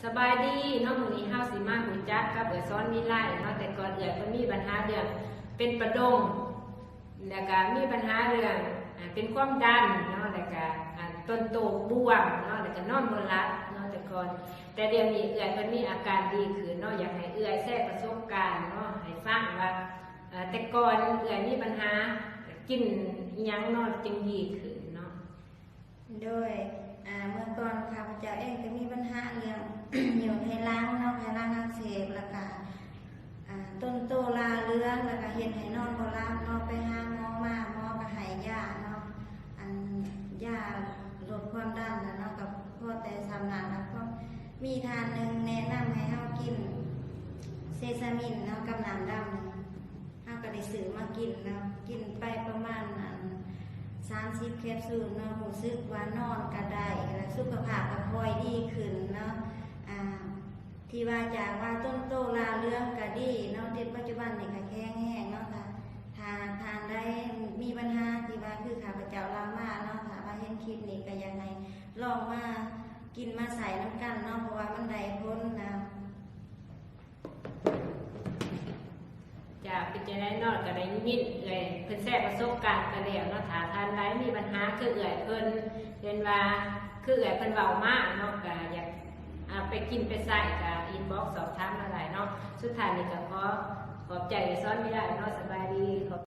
ສະບາຍດີເນາະ, ມື້ນີ້ເຮົາຊິມາຮູ້ຈັກກັບເອື້ອຍສອນວິໄລເນາະ. ແຕ່ກ່ອນເອື້ອຍເພິ່ນມີບັນຫາເລື່ອງເປັນປະດົງ ແລ້ວກະມີບັນຫາເລື່ອງ ອາ ເປັນຄວາມດັນເນາະ, ແລ້ວກະ ອາ ຕົ້ນໂຕບວມເນາະ, ແລ້ວກະນອນບໍ່ຫຼັບເນາະແຕ່ກ່ອນ. ແຕ່ດຽວນີ້ເອື້ອຍເພິ່ນມີອາການດີຂຶ້ນເນາະ. ຢາກໃຫ້ເອື້ອຍແຊປະສົບການເນາະ ໃຫ້ຟັງວ່າ ອາ ແຕ່ກ່ອນເອື້ອຍມີບັນຫາກິນອີ່ຫຍັງເນາະ ຈຶ່ງດີຂຶ້ນເນາະ. ໂດຍ ອາ ເມື່ອກ່ອນຂ້າພະເຈົ້າເອງກໍມີບັນຫາເລື່ອງ ຢູ່ໄພຫຼັງເນາະ, ໄພຫຼັງອັກເສບ ແລ້ວກະ ອາ ຕົ້ນໂຕລາເຫຼືອງ ແລ້ວກະເຮັດໃຫ້ນອນບໍ່ຫຼັບເນາະ. ໄປຫາໝໍມາ ໝໍກໍໃຫ້ຢາເນາະ ອັນ ຢາລົດຄວາມດັນນະເນາະ, ກໍພໍແຕ່ສ່ຳນັ້ນລະ. ກໍມີທ່ານໜຶ່ງແນະນຳໃຫ້ເຮົາກິນເຊຊາມິນເນາະ ກັບນ້ຳດຳ. ເຮົາກໍໄດ້ຊື້ມາກິນເນາະ, ກິນໄປປະມານ ອັນ ສາມສິບແຄບຊູນເນາະ, ຮູ້ສຶກວ່ານອນກໍໄດ້ ແລະ ສຸຂະພາບກໍຄ່ອຍດີຂຶ້ນເນາະ. ອາ ທີ່ວ່າຈາກວ່າຕົ້ນໂຕລາເຫຼືອງກໍດີເນາະ, ເປັນປັດຈຸບັນນີ້ກໍແຂງແຮງເນາະ. ຖ້າ ຖ້າທ່ານໃດມີບັນຫາທີ່ວ່າຄືຂ້າພະເຈົ້າເລົ່າມາເນາະ, ຖ້າວ່າເຫັນຄລິບນີ້ກໍຢາກໃຫ້ລອງມາກິນມາໃຊ້ນຳກັນເນາະ, ເພາະວ່າມັນໄດ້ຜົນນະ. ຈາກເປັນຈັ່ງໃດເນາະ ກໍໄດ້ຍິນເອື້ອຍເພິ່ນແຊປະສົບການໄປແລ້ວເນາະ. ຖ້າທ່ານໃດມີບັນຫາຄືເອື້ອຍເພິ່ນ ເຫັນວ່າຄືເອື້ອຍເພິ່ນເວົ້າມາເນາະ ກໍຢາກ ອາ ໄປກິນໄປໃຊ້ ກໍອິນບັອກສອບຖາມມາໄດ້ເນາະ. ສຸດທ້າຍນີ້ກໍຂໍຂອບໃຈສອນວິໄລເນາະ. ສະບາຍດີ.